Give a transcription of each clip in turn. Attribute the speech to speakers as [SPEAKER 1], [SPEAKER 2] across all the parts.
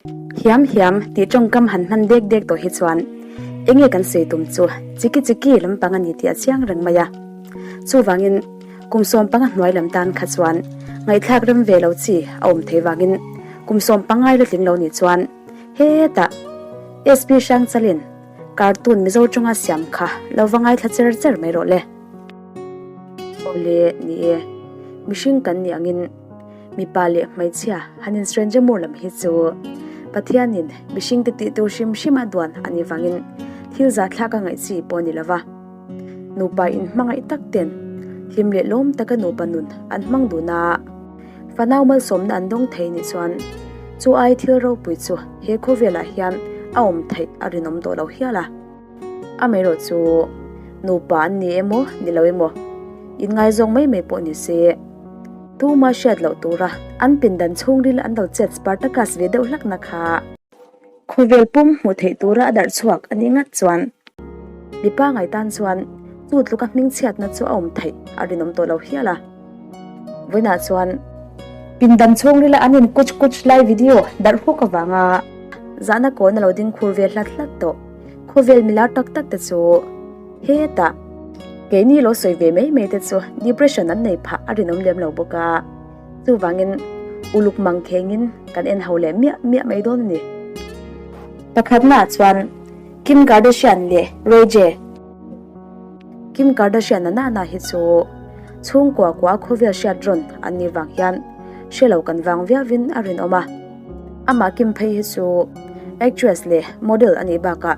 [SPEAKER 1] Hiam hiam tih tawngkam han hman dek dek tawh hi chuan enge kan sawi tum chu chiki chiki lampang a ni tih a chiang reng mai a. Chuvangin kum sawmpanga hnuai lam tan kha chuan ngaihthlak rem ve lo chi a awm thei vangin kum sawmpangai la tling lo nih chuan hetah SP Hrangchalin cartoon Mizo tawnga siam kha lo va ngaithla cher cher mai rawh le. Awle ni e, mihring kan nih angin. Mipa leh hmeichhia han instranger mur lam hi chu Pathianin mihringte tih tur hrim hrim a duan a nih vangin thil zahthlak a ngaih chi pawh a ni lo va. Nupa inhmangaih tak ten hlim leh lawm taka nupa nun an hmang dun a, fanau malsawmna an dawng thei nih chuan chu ai thil ropui chu he khawvelah hian a awm theih a rinawm tawh lo hial a. Amaherawh chu nupa an ni emaw ni lo emaw inngaizawng mai mai pawh ni se, tuma hriat loh tura an pindan chhungril an lo chet Spartacus ve deuh hlakna kha khawvel pum hmuh theih tura a darh chhuak a nih ngat chuan mipa ngaitan chuan chu tluka hmingchhiatna chu a awm theih a rinawm tawh lo hial a. Vawiinah chuan pindan chhungrila an in kuch kuch lai video darh huk avanga zahna kawn a lo ding khur ve hlat hlat tawh. Khawvel milar tak tak te chu hetah keini lo sawi ve mai mai te chu depression an nei phah a rinawm lem lo bawk a, chuvangin uluk mang khengin kan en ho leh miah miah mai dawn a ni. Pakhatnaah chuan Kim Kardashian leh Ray J. Kim Kardashian a nana hi chu chhungkua kua khawvel hriat rawn an nih vang hian hre lo kan vang viauin a rinawm a. Amah Kim phei hi chu actress leh model a nih bakah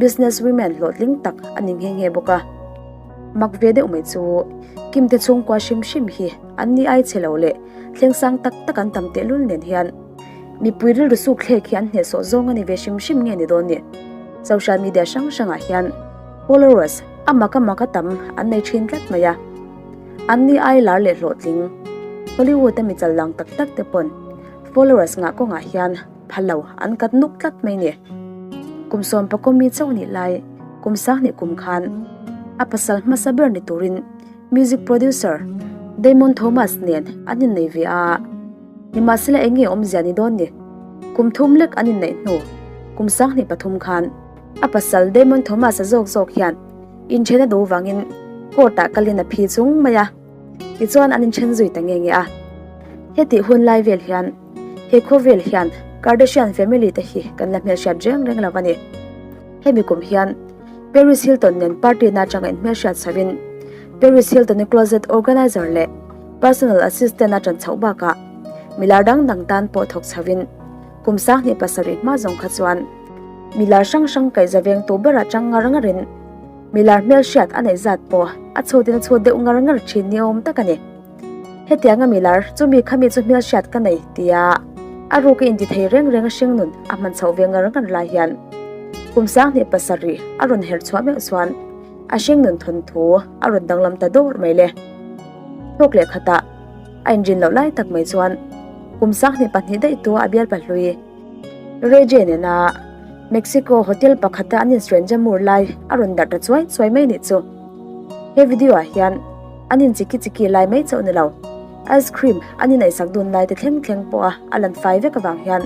[SPEAKER 1] business women hlawhtling tak a ni nghe nghe bawk a. Mak ve deuh mai chu Kim te chhungkua hrim hrim hi an ni ai chhe lo leh thleng sang tak tak an tam tehlul nen hian mipui rilru suk thlek hi an hnehsawh zawng a ni ve hrim hrim nge ni dawn ni. Social media hrang hrangah hian followers a mak a mak a tam an nei thin tlat mai a. An ni ai lar leh hlawhtling Hollywood a mi chal lang tak tak te pawn followers ngah kawngah hian pha lo an kat nuk tlat mai ni. Kum sawmpakaw mi chauh nih lai kum sanghnih kum khan a pasal hmasa ber ni turin music producer Damon Thomas nen an innei ve a. Nimahsela eng nge awmzia ni dawn ni? Kum thum lek an inneih hnu kum 23 khan a pasal Damon Thomas-a zawk zawk hian inthen a duh vangin court-ah kalin a phi chung mai a, tichuan an inthen zui ta nge nge a. Hetih hun lai vel hian he khawvel hian Kardashian family te hi kan la hmelhriat reng reng lo a ni. Hemi kum hian Paris Hilton nen party na atanga inhmelhriat chhoin Paris Hilton-i closet organizer leh personal assistant a ṭan chhoh bakah milar dang dang tan pawh thawk chhoin kum 27 hma zawng kha chuan milar hrang hrang kaihza vengtu berah ṭang ngar ngarin milar hmelhriat a neih zat pawh a chhutin a chhut deuh ngar ngar ṭhin ni awm tak a ni. Hetianga milar chumi khami chu hmelhriat ka nei tia a ruka inti thei reng reng a hringnun a hman chhoh ve ngar ngar lai hian kum 27 a rawn her chhuah meuh chuan a hringnun thawnthu a rawn danglam ta dawr mai le. Thawk leh khatah a inrin loh lai tak mai chuan kum 22 daih tua a bialpa hlui Ray J nena Mexico hotel pakhata an instranger mur lai a rawn darh ta chuai chuai mai nih chu. He video ah hian an in chiki chiki lai mai chauh ni lo, ice cream an ineisak dun lai te thleng thleng pawha a lan fai vek avang hian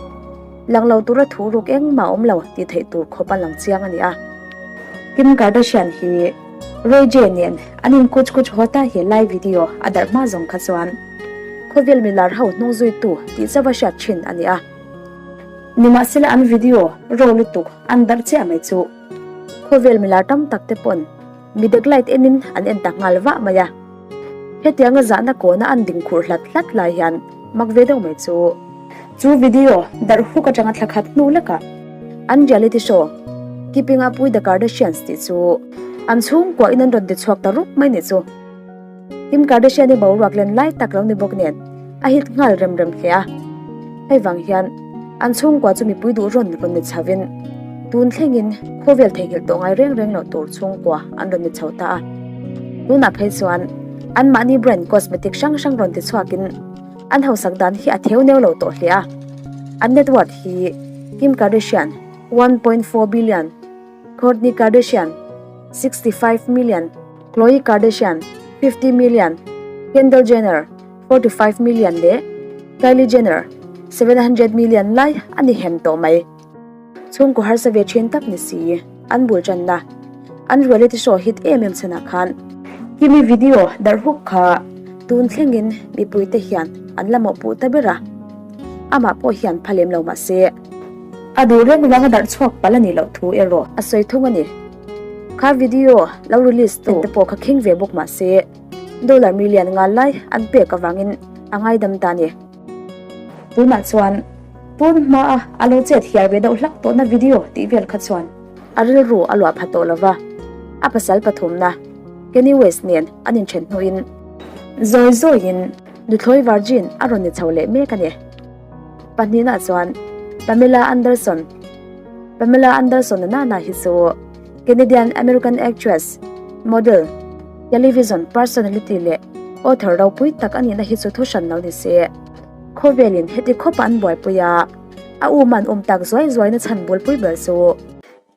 [SPEAKER 1] lang lo tura thu ruk engmah awm lo tih theih tur khawp a lang chiang a ni a. Kim Kardashian hi Ray J nen an in kuch kuch haw ta hi live video a darh hma zawng kha chuan khawvel milar ho hnung zuitu tih chauha hriat thin a ni a. Nimahsela an video ro lutuk an darh chiah mai chu khawvel milar tam tak te pawn midek light enin an en ta nghal vah mai a. Hetianga zahna kawna an ding khurh hlat hlat lai hian mak ve deuh mai chu. Chu video darh huk atanga thla khat hnu lekah an reality show Keeping Up With The Kardashians tih chu an chhungkuahin an rawn ti chhuak ta rup mai ni chu. Kim Kardashian-i boruak len lai tak lo ni bawk nen a hit nghal rem rem hle a. Hei vang hian an chhungkua chu mipui duh rawn rawn ni chhovin tun thlengin khawvel theihnghilh tawh ngai reng reng loh tur chhungkua an rawn ni chho ta a. Tunah phei chuan anmahni brand cosmetic hrang hrang rawn ti chhuakin an hausak dan hi a theu neu lo tawh hle a. An net worth hi Kim Kardashian 1.4 billion, Kourtney Kardashian 65 million, Khloe Kardashian 50 million, Kendall Jenner 45 million leh Kylie Jenner. 700 million lai a ni hem tawh mai. Chhungkaw harsa ve thin tak ni si, an bul tanna, an reality show hit em em chhanah khan Kimi video darh huk kha tun thlengin mipuite hian an la mawhpuh ta ber a, amah pawh hian pha lem lo mah se, a duh reng vanga darh chhuak palh a nih loh thu erawh a sawi thung a ni. Kha video lo release tu te pawh kha khing ve bawk mah se, dollar million nga lai an pek avangin a ngaidam ta a ni. Tunah chuan tun hmaa a lo chet hiar ve deuh hlak tawhna video tih vel kha chuan a rilru a luah pha tawh lo va, a pasal pathumna Kanye West nen an inthen hnuin zawi zawiin nuthlawi virgin a rawn ni chho leh mek a ni. Pahnihna chuan Pamela Anderson Pamela Anderson nana hi chu Canadian American actress, model, television personality leh author ropui tak a nihna hi chu thu hran lo ni se. Khawvelin heti khawpa an buaipui a, a um an um tak zuai zuaina chhan bulpui ber chu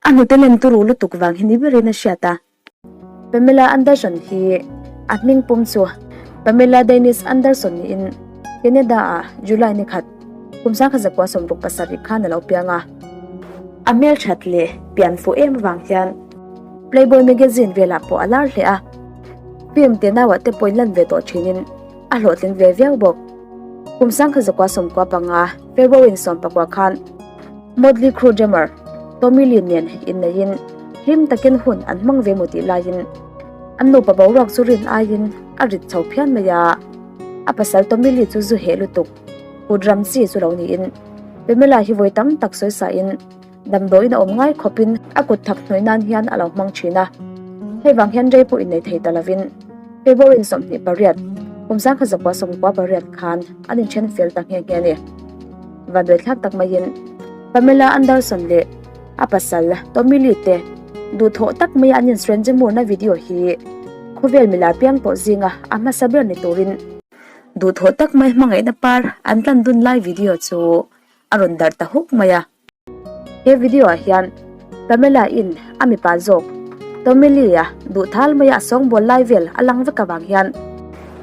[SPEAKER 1] a hnute len turu lutuk vang hi ni berin a hriat a. Pamela Anderson hi a hming pum chu Pamela Denise Anderson niin Canada-ah July ni khat kum 1967 khan a lo piang a. A hmelthat leh pian fuh em avang hian Playboy magazine velah pawh a lar hle a, film te nauah te pawhin lan ve tawh thinin a hlawhtling ve viau bawk. Kum 1995 February 14 khan Motley Crue drummer Tommy Lee nen inneihin hlim takin hun an hmang ve maw tih laiin an nupa boruak chu rin aiin a rit chho phian mai a. A pasal Tommy Lee chu zu heh lutuk kut ram chi chu lo niin Pamela hi vawi tam tak sawi sahin damdawiin a awm ngai khawpin a kut thak hnawih nan hian a lo hmang thin a. Hei vang hian rei pawh innei thei ta lovin February 28, kum 1998 khan an inthen fel ta nghe nghe a ni. Vanduaithlak tak maiin Pamela Anderson leh a pasal Tommy Lee te duhthawh tak maia an insurenjemurna video hi khawvel milar piang tawh zinga a hmasa ber ni turin duhthawh tak mai hmangaihna par an tlan dun lai video chu a rawn darh ta huk mai a. He video ah hian Pamela in a mipa zawk Tommy Lee a duh thal maia a sawngbawl lai vel a lang vek avang hian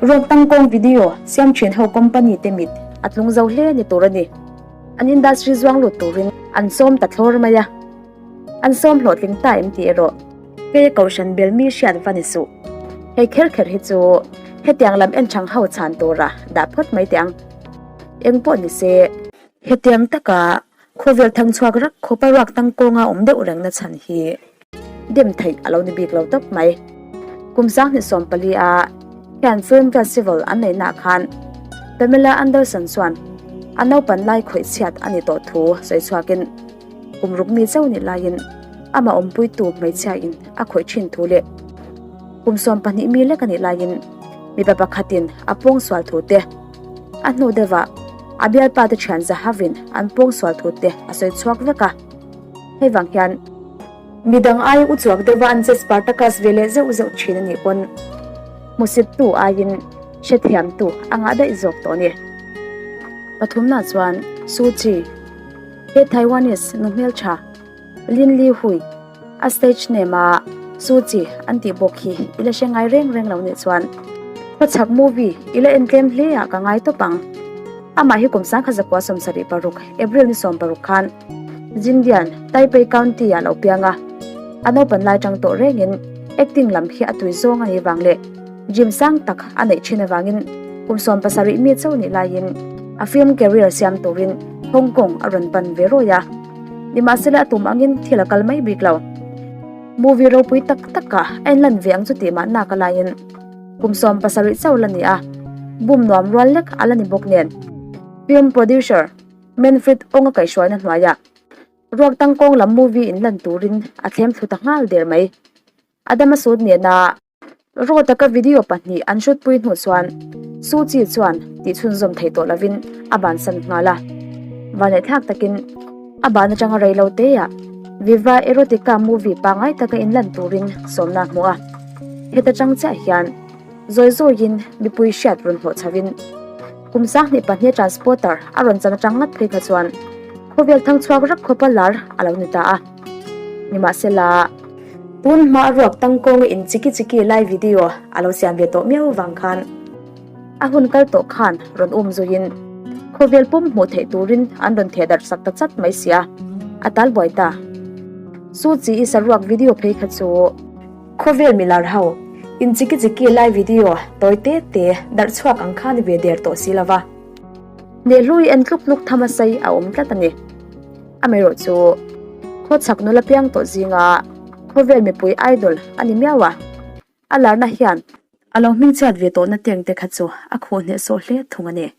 [SPEAKER 1] ruak tangkawng video siam thin ho company te mit a tlung zo hle ni tur a ni. An industry zuang lut turin an sawm ta thlawr mai a, an sawm hlawhtling ta em tih erawh kei kohhran bel mi hriat va ni suh. Hei kher kher hi chu hetiang lam enchhang ho chhan tura dah phawt mai teh ang. Eng pawh ni se. Hetiang taka khawvel thang chhuak rak khawpa ruak tang kawnga awm deuh rengna chhan hi dem theih a lo ni bik lo tawp mai. Kum 2014 a hian Film Festival an neihnaah khan Pamela Anderson chuan a naupan lai khawih chhiat a ni tawh thu sawi chhuakin kum ruk mi chauh nih laiin amah awmpuitu hmeichhia in a khawih thin thu leh kum 12 mi lek a nih laiin mipa pakhatin a pawngsual thu te A hnu deuhah a bialpa te thian Zahavin an pawngsual thu te a sawi chhuak vek a. Hei vang hian midang ai u chuak deuha an che Spartacus ve leh zeuh zeuh thin a nih pawn hmusittu aiin hrethiamtu a ngah daih zawk tawh a ni. Pathumna chuan Suu Kyi, he Taiwanese nu hmeltha Lin Li Hui, A stage name a Suu Kyi an tih bawk hi i la hre ngai reng reng lo nih chuan khawchhak movie i la en tlem hle ah ka ngai tawp ang. Amah hi kum 1976 April ni 16 khan Jindian, Taipei County ah lo piang a. A naupan lai tang tawh rengin acting lam hi a tui zawng a nih vang leh gym sang tak a neih thin avangin kum 17 mi chauh nih laiin a film career siam turin Hong Kong a rawn pan ve rawi a. Nimahsela a tum angin thil a kal mai bik lo. Movie ropui tak tak ah a inlan ve ang chu tih mah nak a laiin kum 17 chauh la ni a, bum nuam rual lek a la ni bawk nen. Film producer Manfred Ong a kaihhruaina hnuaiah ruak tangkawng lam movie inlan turin a thlem thlu ta nghal der mai. Adama Sood nena Raw taka video pahnih an hrutpui hnu chuan Suu Kyi chuan tih chhunzawm thei tawh lovin a bansan nghal a. Vaneihthlak takin a ban atanga rei lo teah Viva Erotica movie pangngai taka inlan turin sawmna a hmu a. Heta tang chiah hian zawi zawiin mipui hriat rawn hlawh chhoin kum 22 transporter a rawn chan atang ngat phei kha chuan khawvel thangchhuak rak khawpa lar a lo ni ta a. Nimahsela. Tun hma a ruak tangkawnga in chiki chiki lai video a lo siam ve tawh miau vang khan a hun kal tawh khan rawn um zuiin. Khawvel pum hmuh theih turin an rawn theh darh sak ta chat mai sia, a tal buai ta. Su Chi i saruak video phei kha chu khawvel milar ho in chiki chiki lai video tawi te te darh chhuak ang kha ni ve der tawh si lova. Nehhlui en tluk tluk tham a sei a awm tlat a ni. Amaherawh chu khawchhak nula piang tawh zinga khawvel mipui idol a ni miau a. A larna hian a lo hmingchhiat ve tawhna teng te kha chu a khuh hnehsawh hle thung a ni.